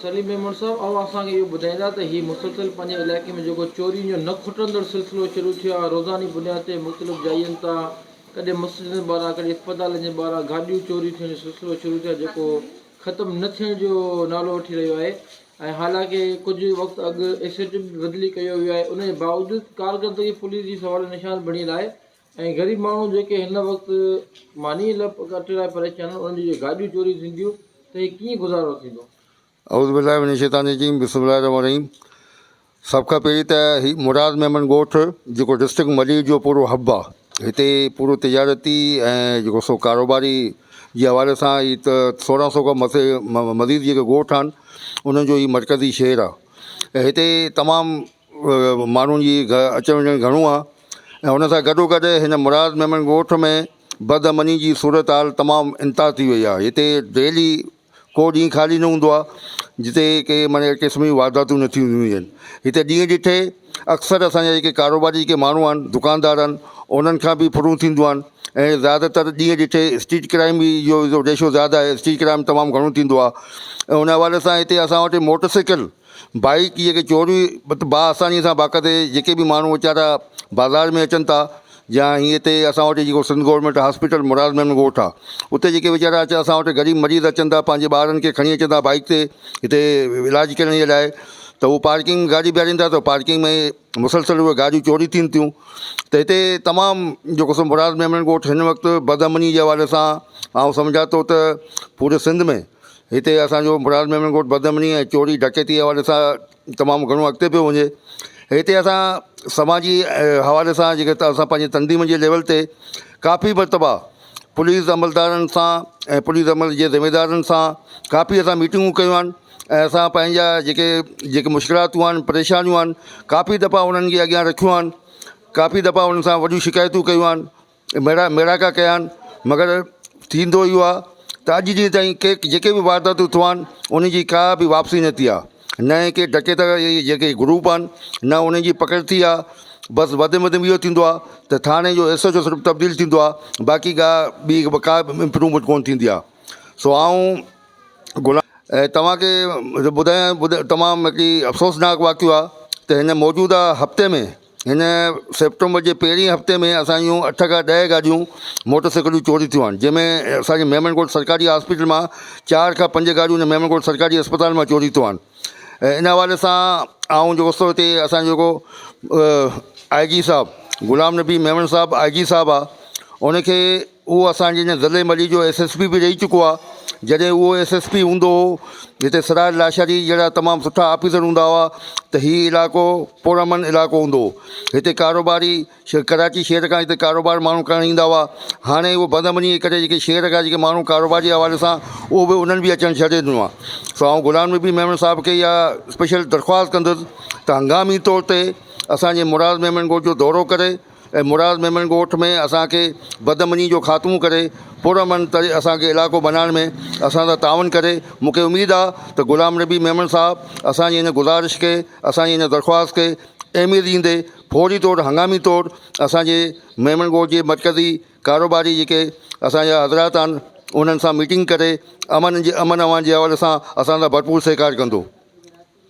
سليم ميمڻ صاحب اوهان اسان کي اهو ٻڌائيندا ته هي مسلسل پنهنجي علائقي ۾ جيڪو چورين جو نه کٽندڙ سلسلو شروع ٿيو آهي روزاني بنياد تي مختلف جاين تان ڪڏهن مسجدن ٻاهران ڪڏهن اسپتالن جي ٻاهران گاڏيون چوري ٿيڻ جو سلسلو شروع ٿيو آهي جيڪو ختم نه ٿيڻ جو نالو وٺي رهيو آهي ۽ حالانڪه ڪجهه وقت اڳ ايس ايچ او به بدلي ڪيو ويو آهي ان جي باوجود ڪارڪردگي پوليس جي سواليه نشان بڻيل آهي ۽ غريب ماڻهو جيڪي هن وقت ماني اٽي لاء پريشان آهن انهن جون جي گاڏيون چوري ٿينديون ته هي ڪيئن گذارو ٿيندو؟ اعوذ بالله من الشيطان الرجيم بسم الله الرحمن الرحيم سڀ کان پهرين ته هي مراد ميمڻ ڳوٺ جيڪو ڊسٽرڪٽ ملير جو پورو حب آ هتي پورو تجارتي ۽ جيڪو سو ڪاروباري جي حوالي سان هي ته سورهن سو کان مٿي مزيد جيڪي ڳوٺ آهن انهن جو هي مرڪزي شهر آ ۽ هتي تمام ماڻهن جي اچڻ وڃڻ گهڻو آهي ۽ ان سان گڏو گڏ هن مراد ميمڻ ڳوٺ ۾ بدامني جي صورتحال تمام انتها ٿي وئي آهي هتي ڊيلي ڪو ڏينهن خالي نه هوندو آهي جتي ڪي معني اهڙي قسم جون وارداتون نه ٿينديون هجن هتي ڏينهن ڏٺي اڪثر اسانجا جيڪي ڪاروباري جيڪي ماڻهو آهن دڪاندار آهن انهن کان به ڦرون ٿينديون آهن ۽ زياده تر ڏينهن ڏٺي اسٽريٽ ڪرائم جو ريشو زياده آهي اسٽريٽ ڪرائم تمام گهڻو ٿيندو آهي ۽ ان حوالي سان هتي اسان وٽ موٽر سائيڪل بائيڪ جيڪي چوري با آساني سان باقاعدي جيڪي به ماڻهو ويچارا بازار ۾ اچن ٿا يا هي هتي اسان وٽ جيڪو سنڌ گورنمينٽ هاسپيٽل مراد ميمڻ ڳوٺ آ اتي جيڪي ويچارا اچن اسان وٽ غريب مريض اچن ٿا پنهنجي ٻارن کي کڻي اچن ٿا بائيڪ تي هتي علاج ڪرڻ جي لاء ته هو پارڪنگ گاڏي بيهارين ٿا ته پارڪنگ ۾ مسلسل اهي گاڏيون چوري ٿين ٿيون ته هتي تمام جيڪو سو مراد ميمڻ ڳوٺ هن وقت بدامني جي حوالي سان آئون سمجهان ٿو ته پوري سنڌ ۾ هتي اسان جو مراد ميمڻ ڳوٺ بدامني ۽ چوري ڊڪيتي جي حوالي سان تمام گهڻو اڳتي پيو وڃي هتي اسان سماجي حوالي سان جيڪي اسان پنهنجي تنظيم جي ليول تي ڪافي مرتبا پوليس عملدارن سان ۽ پوليس عمل جي ذميدارن سان ڪافي اسان ميٽنگون ڪيون آهن ۽ اسان پنهنجا جيڪي جيڪي مشڪلاتون آهن پريشانيون آهن ڪافي دفعا انهن جي اڳيان رکيون آهن ڪافي دفعا انهن سان وڏيون شڪايتون ڪيون آهن ميڙا ميڙاڪا ڪيا آهن مگر ٿيندو اهو آهي ته اڄ ڏينهن تائين ڪي جيڪي به وارداتون ٿيون آهن ان جي ڪا به واپسي نه ٿي آهي نه ئي ڪي ڊڪيت جيڪي گروپ آهن نه انهن جي پڪڙ ٿي آهي بس وڌ ۾ وڌ اهو ٿيندو آهي ته ٿاڻي جو ايس ايچ او صرف تبديل ٿيندو آهي باقي ڪا ٻي ڪا به امپروومينٽ ڪونه ٿيندي آهي سو آئون غلام ۽ توهان کي ٻڌايان تمام هڪڙي افسوسناڪ واقعو آهي ته هن موجوده هفتي ۾ هن سيپٽمبر جي پهرين هفتي ۾ اسان جون اٺ کان ڏهه گاڏيون موٽر سائيڪلون چوري ٿيون آهن جنهن ۾ اسان جي ميمڻ ڳوٺ سرڪاري هاسپيٽل مان چار کان پنج گاڏيون هن ميمڻ ڳوٺ سرڪاري اسپتال مان چوري ٿيون آهن ۽ ان حوالي سان آئون جيڪو سو هتي اسان جو جيڪو آء جي صاحب غلام نبي ميمڻ صاحب آء جي صاحب آهي ان کي اهو اسان جي هن ضلعي ملي جو ايس ايس پي به رهي چڪو آهي جڏهن اهو ايس ايس پي هوندو هو هتي سراج لاشاري جهڙا تمام سٺا آفيسر هوندا هئا ته هي علائقو پرامن علائقو هوندو هو هتي ڪاروباري ڪراچي شهر کان هتي ڪاروبار ماڻهو ڪرڻ ايندا هئا هاڻي اهو بدامني جي ڪري جيڪي شهر کان جيڪي ماڻهو ڪاروبار جي حوالي سان اهو به انهن به اچڻ ڇڏي ڏنو آهي سو آئون غلام نبي ميمڻ صاحب کي اها اسپيشل درخواست ڪندس ته هنگامي طور تي اسانجي مراد ميمڻ ڳوٺ جو دورو ڪري ۽ مراد ميمڻ ڳوٺ ۾ اسان کي بدامني جو خاتمو ڪري پرامن اسان کي علائقو بنائڻ ۾ اسان سان تعاون ڪري مون کي اميد آ ته غلام نبي ميمڻ صاحب اسان جي ان گذارش کي اسان جي ان درخواست کي اهميت ڏيندي فوري طور هنگامي طور اسان جي ميمڻ ڳوٺ جي مرڪزي ڪاروباري جيڪي اسان جا حضرات آهن انهن سان ميٽنگ ڪري امن جي امن امان جي حوالي سان اسان سان ڀرپور سهڪار ڪندو.